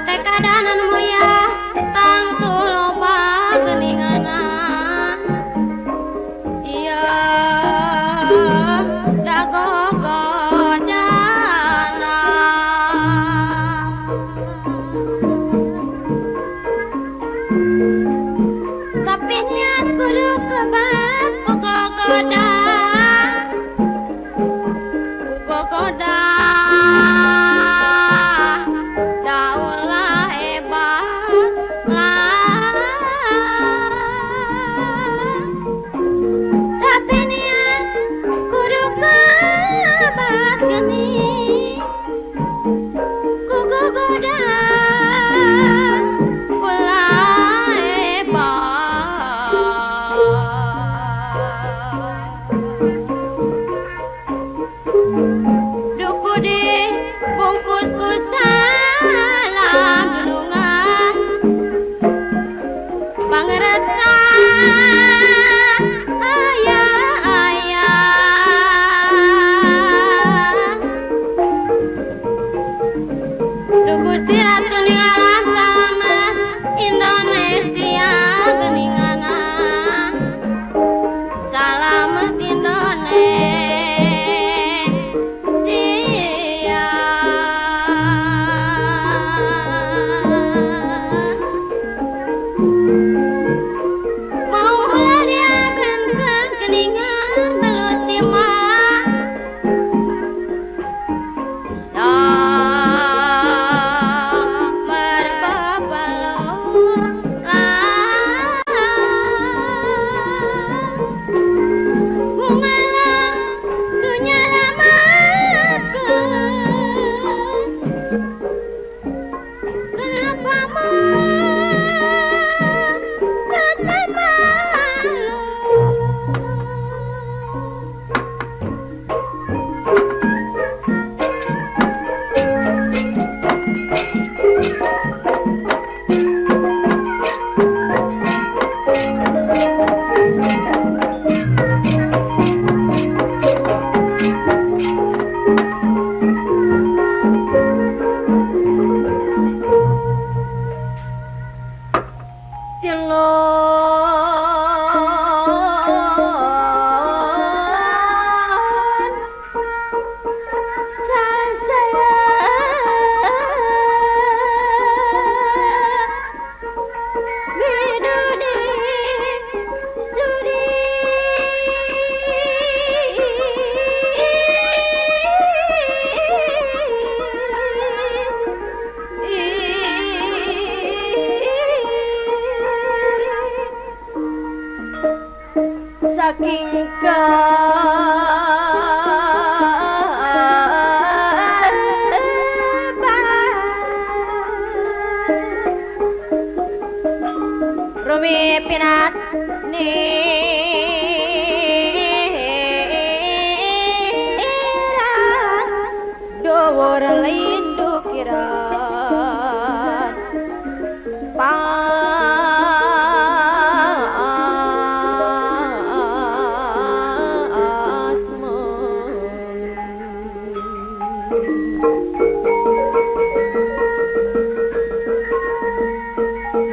Tekadanan moya tangtu loba geningana iya dagogodana tapi niat kudu kebat kugogoda kugogoda saking Rumi pinat niran dhuwur lindu kiran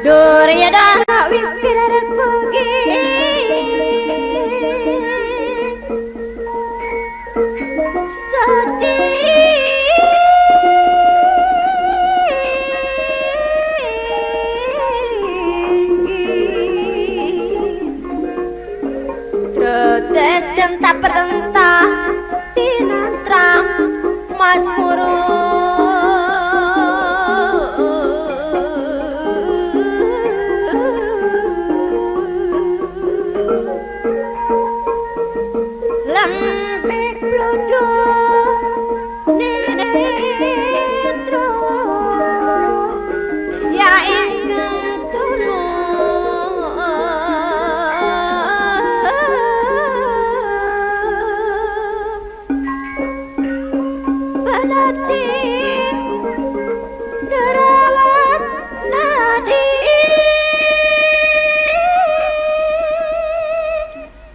Duryodhana wis pirarek pugi sati Tretes tentah pertentah tinantrang Mas Puro lembek blodo netro ya ingkang tulung belati derawat nadi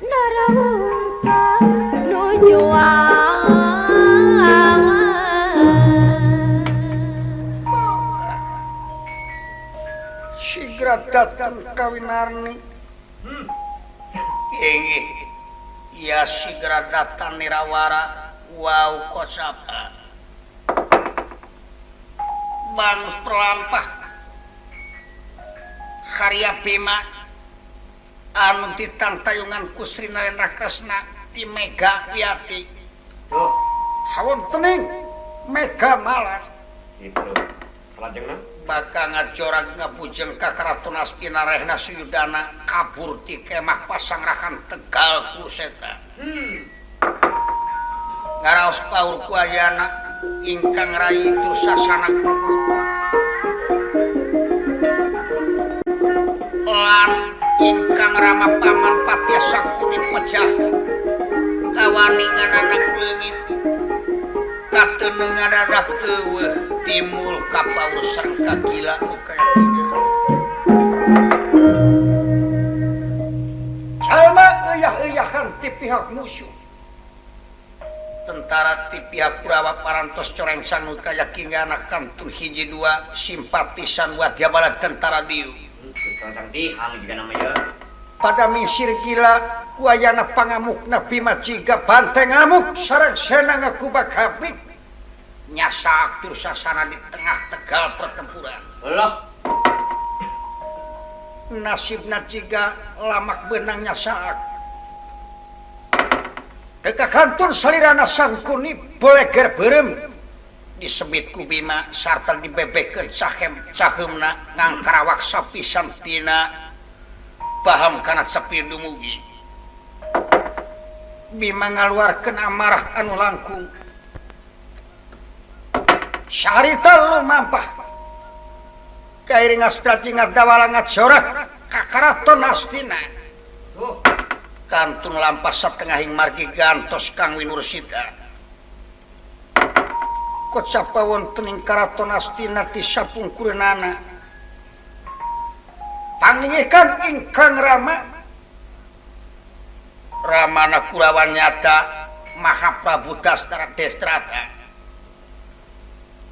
narawungka nujuang. datang kawinarni. Inggih ya sigra datang nirawara wau kosapa. Bangus perlampah Harya Bima anu ditantayungan ku Sri Narendra Kresna ti Mega Wiyati. Tuh. Hawon tening Mega Malang. Gitu. Salajengna bakal ngajorag ngabujeng ka Karaton Astina Rehna Suyudana kabur ti kemah pasangrahan Tegal Kuseta. Ngaraos paur ku ayana ingkang rayi Dursasana gugur. Lan ingkang rama paman Patya Sakuni pecah kawani ngadadak leungit kateneng ngadadak eueuh timul kapaur sareng kagila nu kaya tinggal. Jalma euyah-euyahan ti pihak musuh. Tentara ti pihak Kurawa parantos corengsan nu kaya kingana kantun hiji dua simpatisan wadyabala tentara dieu. Pada misir gila kuayana pangamukna Bima jiga banteng amuk sareng sena ngakubak habik nyasak Dursasana di tengah tegal pertempuran. Allah. Nasibna jiga lamak benang nyasak. Deka kantun salirana Sangkuni boleger beureum disebit ku Bima sarta dibebekeun cahem caheumna ngangkarawak sapisan tina paham kana sepi dumugi. Bima ngaluarkeun amarah anu langkung. Sarita lumampah kairing astra ngadawala ngajorak ka Karaton Astina. Kantun lampah satengahing margi gantos Kang Winursita. Kocapa wonten ing Karaton Astina ti sapungkureunana. Pangingikan ingkang Rama Ramana Kurawa nyata Mahaprabu Dastara Destrata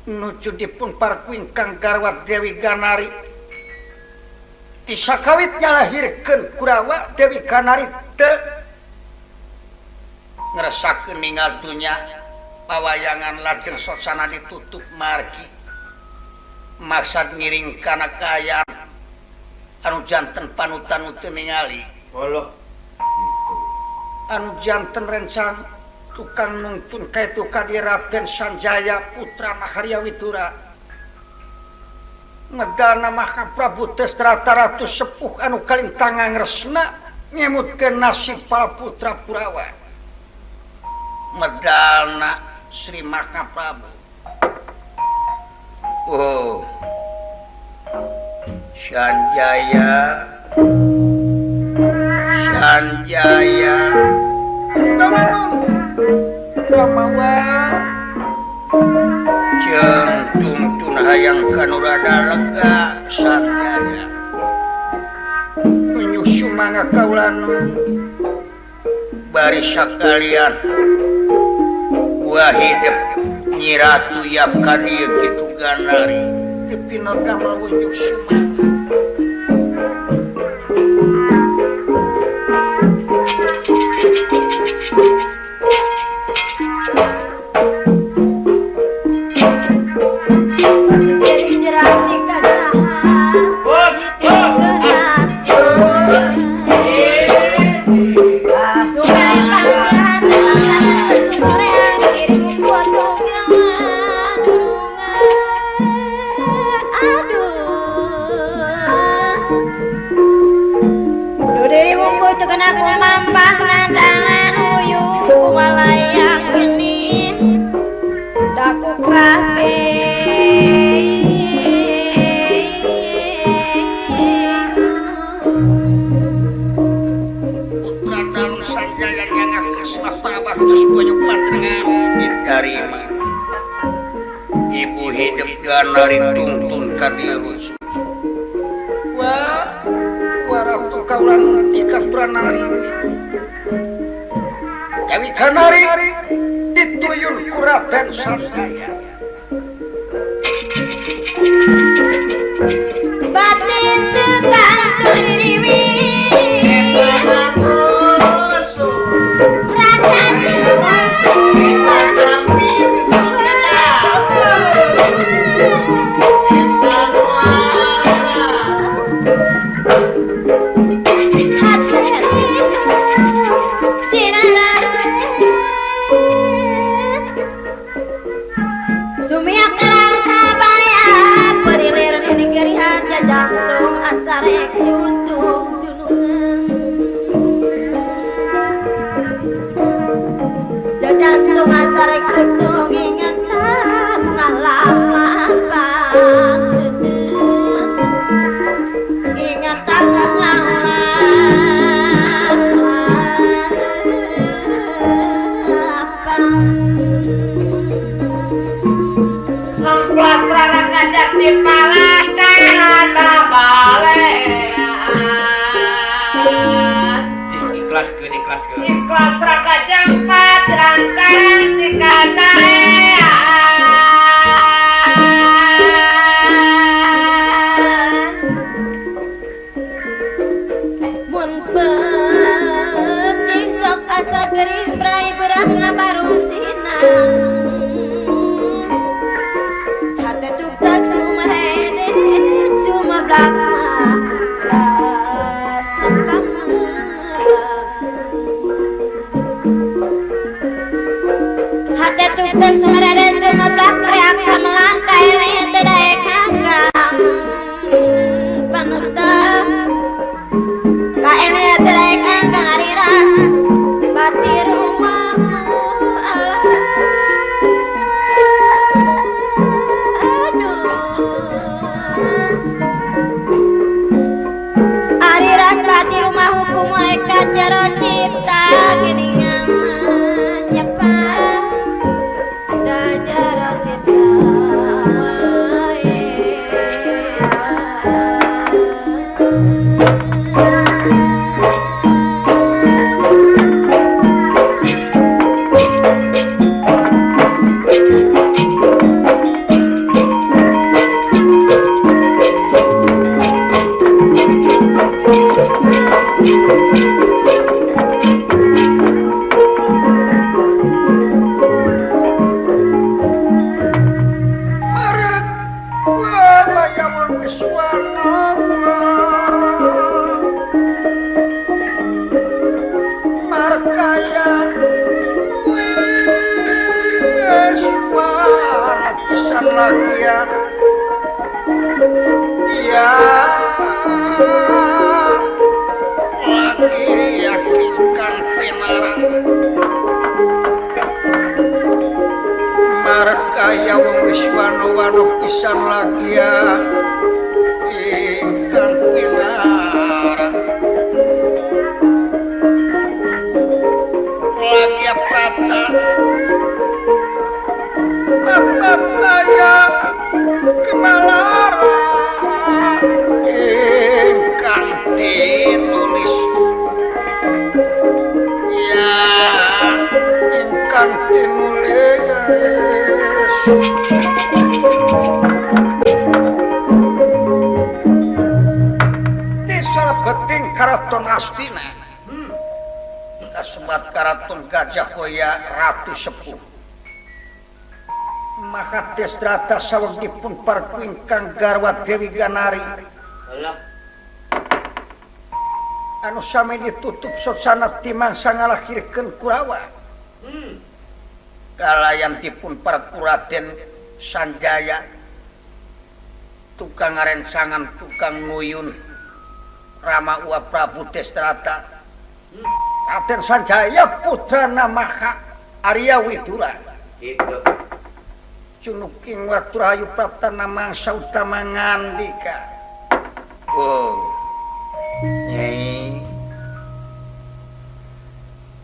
nuju dipun parku ingkang garwa Dewi Ganari. Ti sakawit nyalahirkeun Kurawa Dewi Ganari teu ngresakeun ningal dunya pawayangan lajeng sosana ditutup margi maksad ngiring kana kaayaan anu janten panutan nu teu ningali. Allah. Anu janten rencang tukang nungtun kaitu ka di Raden Sanjaya putra Maharya Widura. Medana Mahaprabu Destrata ratu sepuh anu kalintangan resna nyemutkeun nasib para putra Kurawa. Medana Sri Mahaprabu. Oh. Sanjaya Sanjaya Ramawa jeung tungtun hayang kanurada lega Sanjaya menyusu mangga kaulanu bari sakalian wah hidup Nyi Ratu yap ka dieu kitu ganari teu pinoga mawunjuk sumangga. Diterima ibu hidup ganari tungtun ka dieu. Wah, waratu kaulan di kanturan Dewi Ganari dituyun ku Raden Sanjaya. Batin Karaton Astina kasebat Karaton Gajah Hoya Ratu Sepuh Maha Destrata sawegipun parku ingkang garwa Dewi Ganari anu sami ditutup sosana timangsa ngalahirkeun Kurawa kalayan dipun parku Raden Sanjaya tukang ngarencangan tukang nguyun Rama Uwa Prabu Destrata Raden Sanjaya putrana Maha Arya Widura gitu. Cunuking waktu rahayu praptana mangsa utama ngandika. Oh Nyai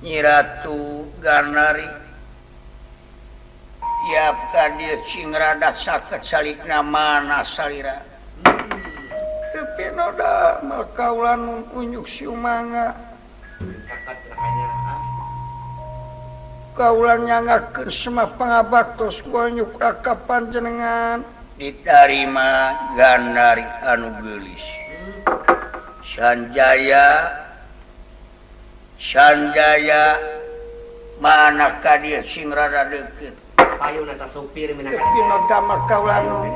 Nyi Ratu Ganari tiap ka dieu cing rada saket salikna mana salira. Tapi noda makaulan unjuk siumanga kaulan nyangakeun semah pangabaktos ku nyuk raka panjenengan ditarima Ganari anu geulis. Sanjaya Sanjaya mana ka dieu sing rada deukeut payun eta supir minangka Pinodama kaulanu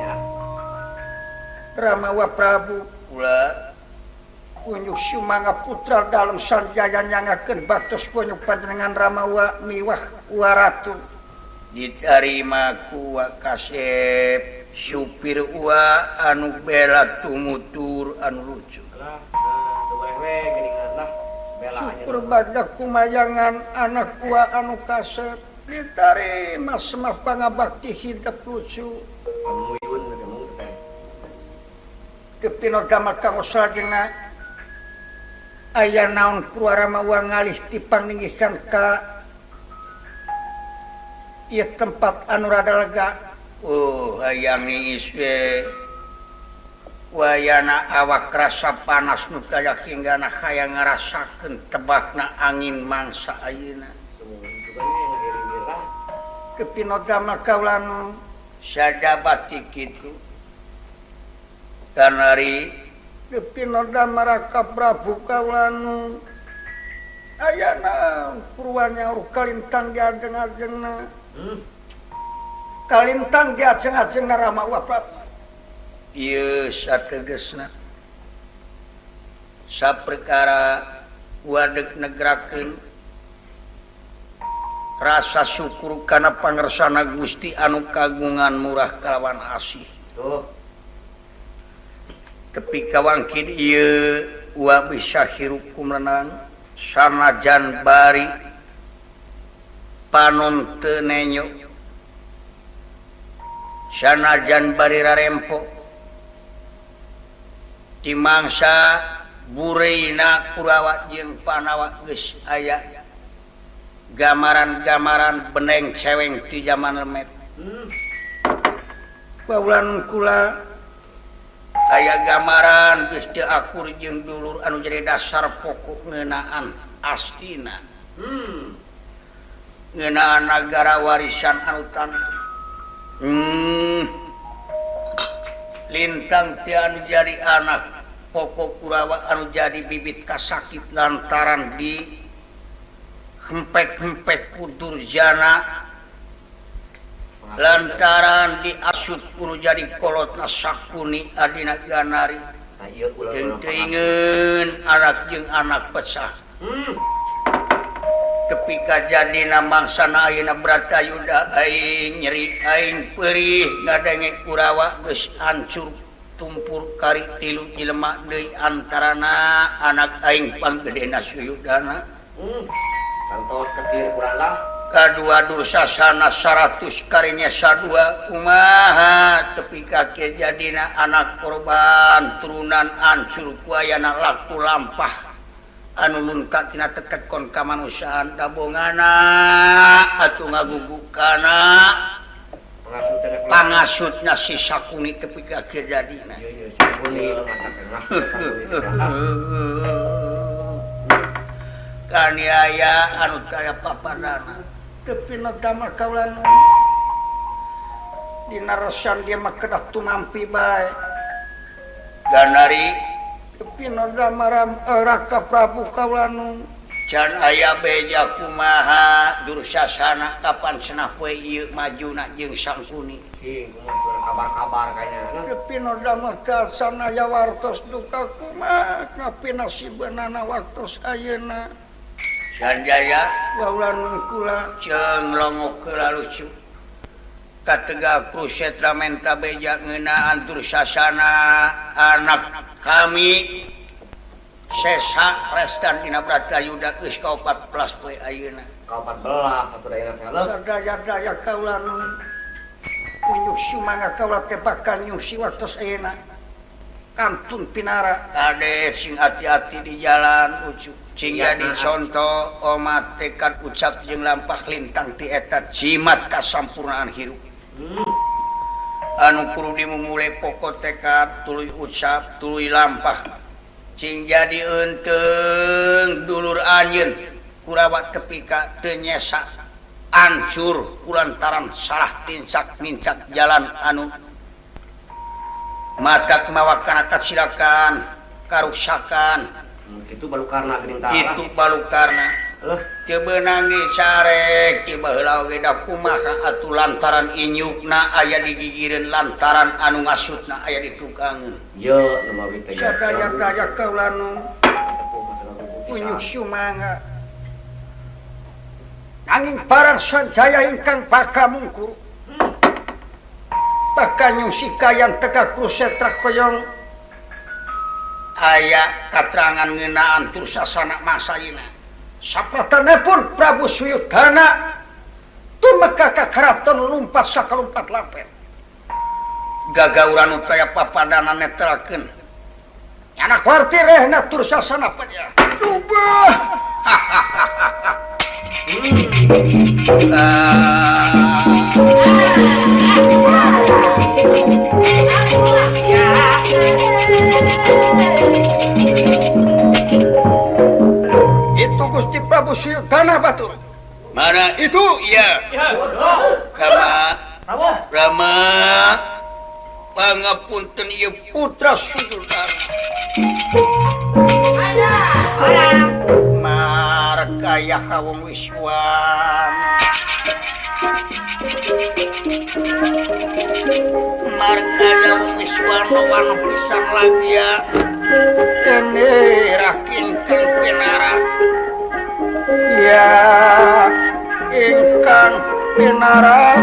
Rama wa Prabu kula unjuk sumangga putra dalem Sanjaya nyangakeun baktos punjuk panjenengan Rama wa miwah wa ratu ditarima ku wa kasep supir wa anu bela tumutur anu lucu syukur bagda kumayangan anak wa anu kasep ditarima semah pangabakti hidup lucu kepinodama kang salajengna aya naon Purwarama wa ngalih ti paninggihan ka ieu tempat anu rada lega. Oh hayang niis we wayana awak rasa panas nu daya hinggana hayang ngarasakeun tebakna angin mangsa ayeuna. Kepinodama kaulanu sajabati kitu kanari kepinodama Raka Prabu kaulanu aya naon Purwanya uruh kalintang diajeng-ajengna kalintang diajeng-ajengna Rama wa Prabu ieu sategesna saperkara wadeg negrakeun rasa syukur kana pangersana Gusti anu kagungan murah kalawan asih. Tepi ka wangkid ieu wa bisa hirup kumrenang sanajan bari panon teu nenyo sanajan bari rarempo di mangsa bureina Kurawa jeung Panawa geus aya gamaran-gamaran beneng ceweng di zaman lemet. Baulan kula aya gamaran geus teu akur jeung dulur anu jadi dasar pokok ngeunaan astina. Ngeunaan nagara warisan anu tantu. Lintang ti anu jadi anak pokok Kurawa anu jadi bibit kasakit lantaran di hempek-hempek ku Durjana lantaran diasup kuno jadi kolotna Sakuni adina Ganari jeung teuingeun anak jeung anak pecah. Tepi ka jadina mangsana ayeuna Bratayuda aing nyeri aing perih ngadenge Kurawa geus hancur tumpur kari tilu jelema deui antarana anak aing panggedena Suyudana. Kantos ketir kurang kadua dursasana 100 karinya sadua kumaha tepi ka jadina anak korban turunan hancur ku ayana laku lampah anu lunta tina tetekon kamanusiaan dabongana atuh ngagugukana pangasutna si Sakuni tepi ka jadina. Kaniaya anu kaya papadana tepi nadama kaulanu dina resan dia mah kedah tumampi bae Ganari tepi nadama Raka Prabu kaulanu can aya beja kumaha dursasana kapan cenah poe ieu majuna jeung Sangkuni cing kumaha kabar-kabar kayaknya tepi nadama kasana aya wartos duka kumaha kapinasibeunana waktos ayeuna. Sanjaya waulan kula ceung longok heula lucu kategak Kurusetra menta beja ngeunaan dursasana anak kami sesa restan dina Bratayuda geus ka-14 poe ayeuna ka-14 atuh dayana teh sadaya-daya kaula nu unjuk sumangga kaula teh bakal nyusi waktos ayeuna kantun pinara kade sing hati-hati di jalan lucu sing jadi contoh omat tekad ucap jeung lampah lintang ti eta jimat kasampurnaan hirup. Anu kudu dimumule pokok tekad tuluy ucap tuluy lampah cing jadi eunteng dulur anjeun Kurawa tepi ka teu nyesa hancur kulantaran salah tincak mincak jalan anu matak mawa kana kacilakan Karuksakan. Kitu balukarna geuning tah. Kitu balukarna. Teu beunang disarek ti baheula oge da kumaha atuh lantaran inyukna aya di gigireun lantaran anu ngasutna aya di tukangeun. Ye nu mawi teh. Sadaya-daya kaula nu unyuk sumangga. Nanging barang Sanjaya ingkang bakal mungkur. Bakal nyungsi kayan Tegal Kurusetra koyong aya katerangan ngeunaan Dursasana mangsa ayeuna. Sapratanipun Prabu Suyudana tumeka ka karaton lumpat sakalumpat lamper. Gagauran utaya papadana netelakeun. Anak warti rehna Dursasana pejah. Dubah. Itu Gusti Prabu Suyudana batur. Mana itu? Iya. Rama. Rama. Pangapunten ieu putra Suyudana. Markaya kawong wiswan. Markaya wong wiswan wanu pisan lagi ya. Dene raking kang pinara. Ya ingkang pinara.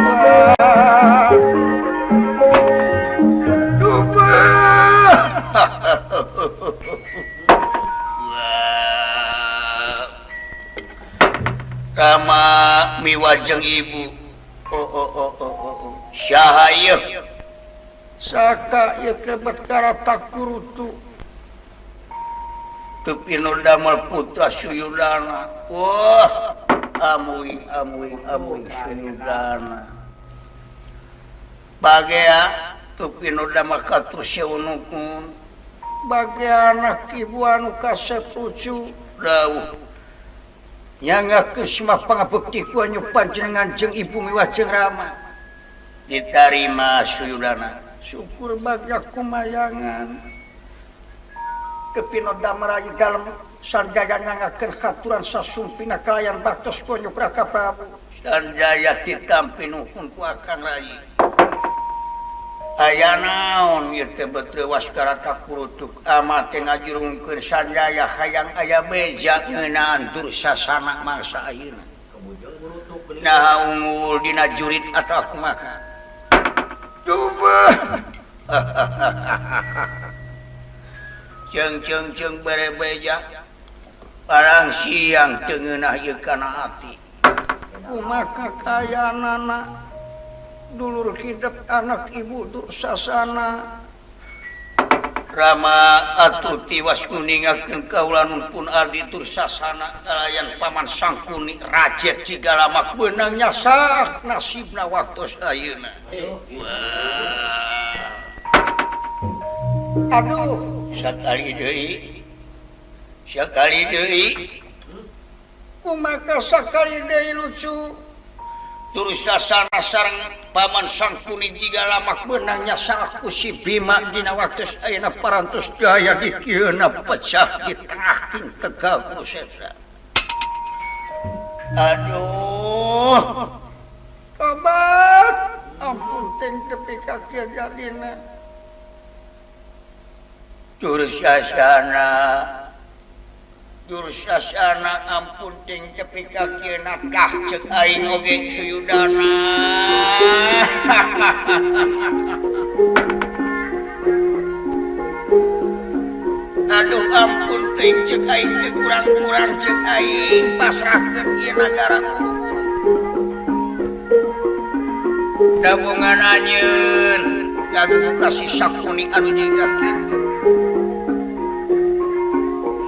Dubah. Rama miwajeng ibu. Oh oh oh oh oh. Saha ieu? Saka ieu teh Karata Kurutu. Teu pinu damel putra Suyudana. Wah, amuy amuy amuy Suyudana. Bagea teu pinu damel katur seunukun. Bagea anak ibu anu kasep lucu. Dawuh. Nyangakeun semah pangabekti ku anu panjenengan jeung ibu miwah jeung Rama. Ditarima Suyudana. Syukur bagya kumayangan. Kepino damel rayi dalem Sanjaya nyangakeun haturan sasumpina kalayan baktos ku anu Raka Prabu. Sanjaya ditampi nuhun ku akang rayi. Aya naon ieu teh betreuwas Karata Kurutuk amat teh ngajurungkeun Sanjaya hayang aya beja ngeunaan Dursasana mangsa ayeuna. Naha unggul dina jurit atawa kumaha? Dubah. Ceung ceung ceung bere beja. Barang siang teu ngeunah ieu kana ati. Kumaha kayanana? Dulur hidup anak ibu Dursasana. Rama atuh tiwas nguningakeun kaula nun pun abdi Dursasana kalayan paman Sangkuni rajet jiga lamak beunang nyasak nasibna waktos ayeuna. Aduh, sakali deui. Sakali deui. Kumaha sakali deui lucu? Dursasana sareng paman Sangkuni jiga lamak beunang nyasak ku si Bima dina waktos ayeuna parantos daya dikieuna pecah di tengah Tegal Kurusetra. Aduh, tobat, ampun teng tepi ka kieu jadina. Dursasana, Dursasana ampun ting tepi ka kieu tah ceuk aing oge Suyudana. Aduh ampun ting ceuk aing teh kurang-kurang ceuk aing pasrahkeun ieu nagara buru-buru. Dabongan anjeun gaduh kasih Sakuni anu jiga kitu.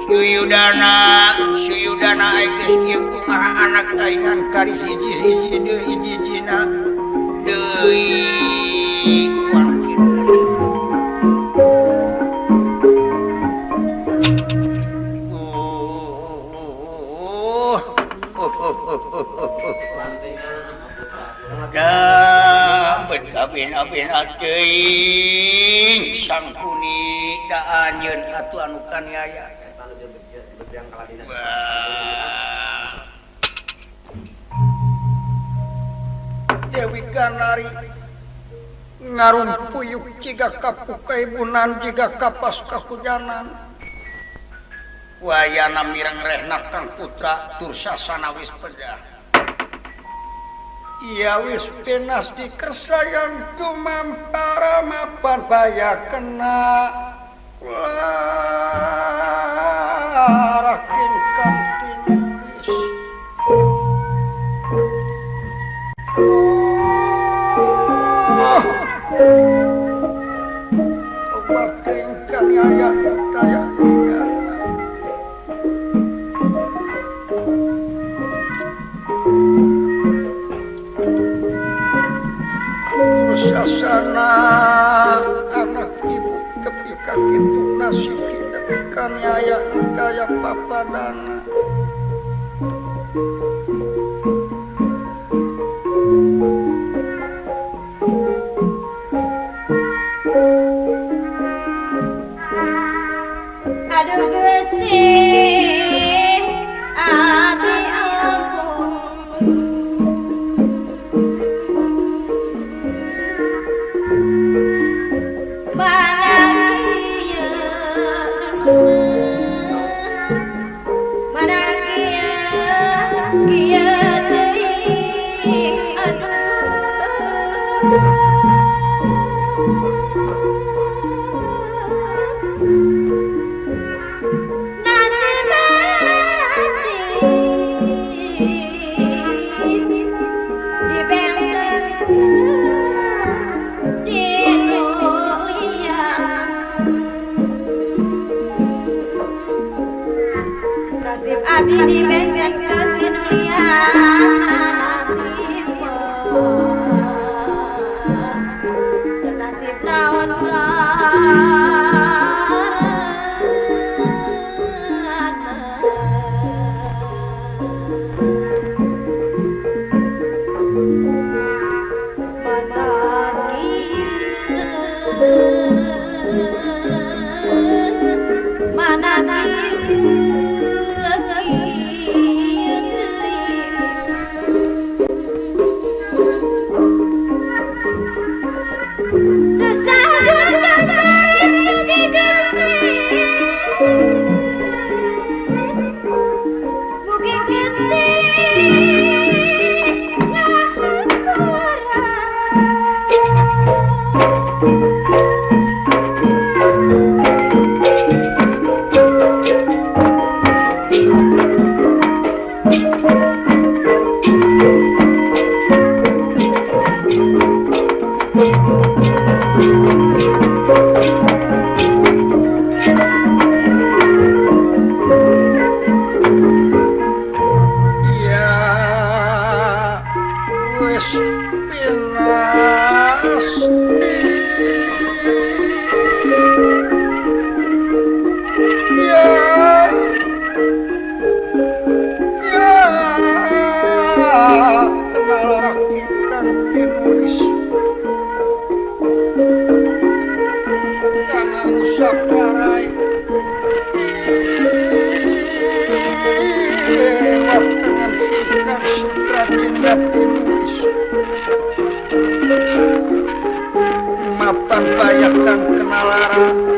Suyudana, Suyudana geus kieu kumaha anak aing kari hiji-hiji deui hiji-hijina deui wangkit. Kaben kaben aben teuing Sangkuni da anjeun atuh anu kaniaya. Dewi Ganari ngarumpuyuk jiga kapukaibunan jiga kapas kahujanan. Wayana mireng rehna kang putra Dursasana wis pedah. Iya wis penas dikersayang kumampara mapan baya kena larakin kang tinulis. Obat ingkang aya kaya tinggal. Sasana anak ibu ketika kitu nasib hidup kaniaya kaya papadana. Aduh Gusti abdi ampun Mapan bayakang kenalara.